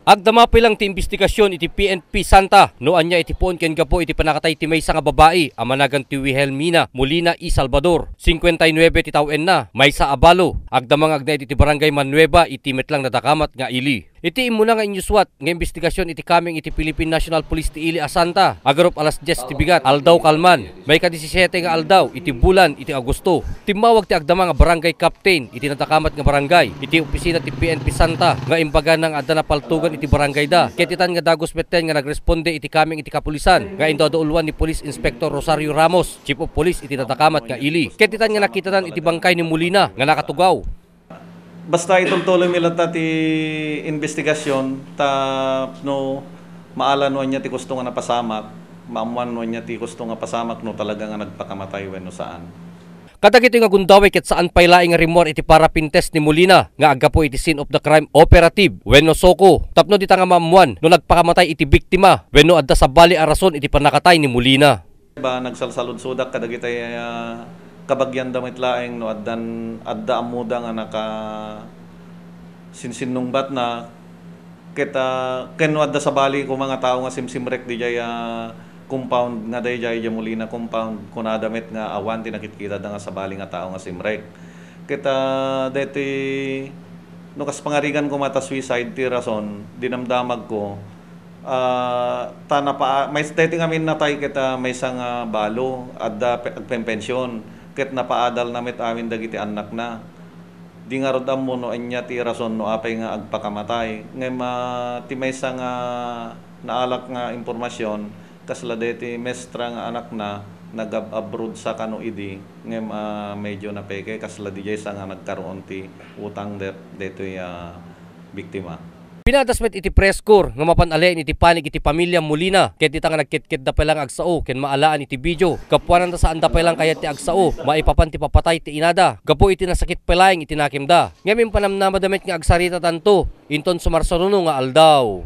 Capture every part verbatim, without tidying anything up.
Agdama pay lang ti imbestigasyon iti P N P Santa no ania iti puon ken gapu iti pannakatay ti maysa nga babai a managan ti Wilhelmina Molina y Salvador, singkuenta y nuebe ti tawenna, maysa a balo. Agdama nga agnaed iti Barangay Manueva iti met lang nadakamat nga ili. Iti immuna nga inyuswat nga imbestigasyon iti kameng iti Philippine National Police ti ili a Santa, agarup alas dies ti bigat, aldaw kalman, maikadisisiete nga aldaw iti bulan iti Agosto, timmawag ti agdama nga barangay captain iti nadakamat nga barangay iti opisina ti P N P Santa nga imbagana nga adda napaltugan iti barangayda, ket itan nga dagus metten nga nagresponde iti kameng iti kapulisan nga indaw-dauluan ni Police Inspector Rosario Ramos, Chief of Police iti nadakamat nga ili, ket itan nga nakitanan iti bangkay ni Molina nga nakatugaw. Basta itultuloymi latta ti imbestigasyon, tapno maala no ania ti kusto nga napasamak, maammuan no ania ti kusto nga pasamak, no talaga nga nagpakamatay wenno saan. Kadagitoy nga gundaway ket saan pay laeng nga rimmuar iti parapin test ni Molina nga aggapu iti scene of the crime operative wenno SOCO, tapno dita nga maammuan no nagpakamatay iti biktima wenno adda sabali a rason iti pannakatay ni Molina. Ba, nagsalsaludsodak kadagitay, ah, kabagianda met laeng no addan, adda ammoda nga nakasinsinnungbatna ket, ah, ken no adda sabali koma nga tao nga simsimrek didiay, ah, compound nga daydiay, diay Molina compound, kunada met nga awan ti nakitkitada nga sabali nga tao nga simrek. Ket, ah, daytoy no kas pangarigan koma ta suicide ti rason, dinamdamagko, Ah, ta napa-, may, daytoy nga amin natay ket, ah, maysa nga balo, adda pe-, agpenpension, ket napaadalna met amin dagiti annakna. Di ngarud ammo no ania ti rason no apay nga agpakamatay. Ngem, ah, ti maysa nga naalak nga impormasyon, kasla daytoy mestra nga anakna, nagab-abroad sa kano idi, ngem, ah, medyo napeke, kasla didiay sa nga nagkaroon ti utang de-, daytoy, ah, biktima. Pinadas met iti press corps nga mapan aliayen iti panik iti pamilia Molina, ket dita nga nagketketda pay lang nga agsao ken maalaan iti video. Gapuanan ta saanda pay lang kayat ti agsao, maipapan ti papatay ti inada gapu iti nasakit pay laeng iti nakemda. Ngem impanamnamada met nga agsaritatanto inton sumarsaruno nga aldaw.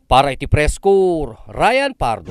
Para iti press corps, Ryan Pardo.